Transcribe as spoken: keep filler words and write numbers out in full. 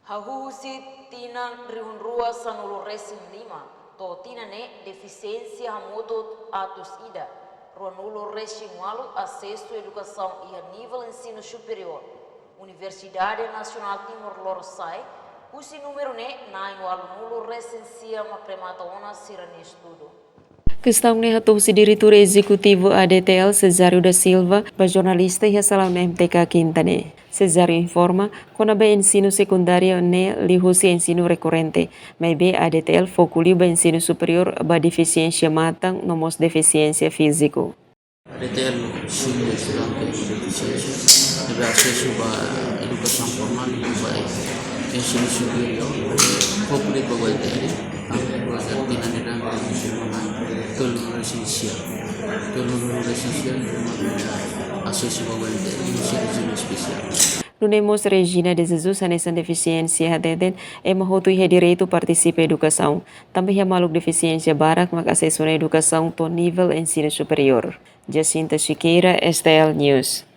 Hahú husi tinan rihun rua sanulu resin lima to'o tinan ne'e, defisiénsia hamutuk atus ida ruanulu resin ualu asesu edukasaun iha nivel ensinu superiór. Universidade Nasionál Timor Lorosa'e, husi númeru ne'e, na'in ualunulu resin sia mak remata ona sira-nia estudu. Kestaun ne'e hato'o husi Diretór Ezekutivu A D T L, Cesário da Silva, ba jornalista iha salaun M T K Kinta ne'e. Cesário informa, kona-ba ensinu sekundáriu ne'e liuhusi ensinu rekorrente, maibé A D T L foku liu ba ensinu superiór ba defisiénsia matan no mós defisiénsia fíziku. A D T L sira estudante defisiénsia debe asesu ba edukasaun formál liu ba ensinu superiór, foku liu ba U N T L, tanba projetu tinan ida tolunulu resin sia, tolunulu resin sia ne'ebé asesu ba U N T L husi rejime espesiál. Nune'e mós Regina de Jesus hanesan defisiénsia hateten, ema hotu iha direitu partisipa edukasaun. Tanba iha maluk defisiénsia barak mak asesu ona edukasaun to'o nivel ensinu superiór. Jacinta Siqueira, S T L News.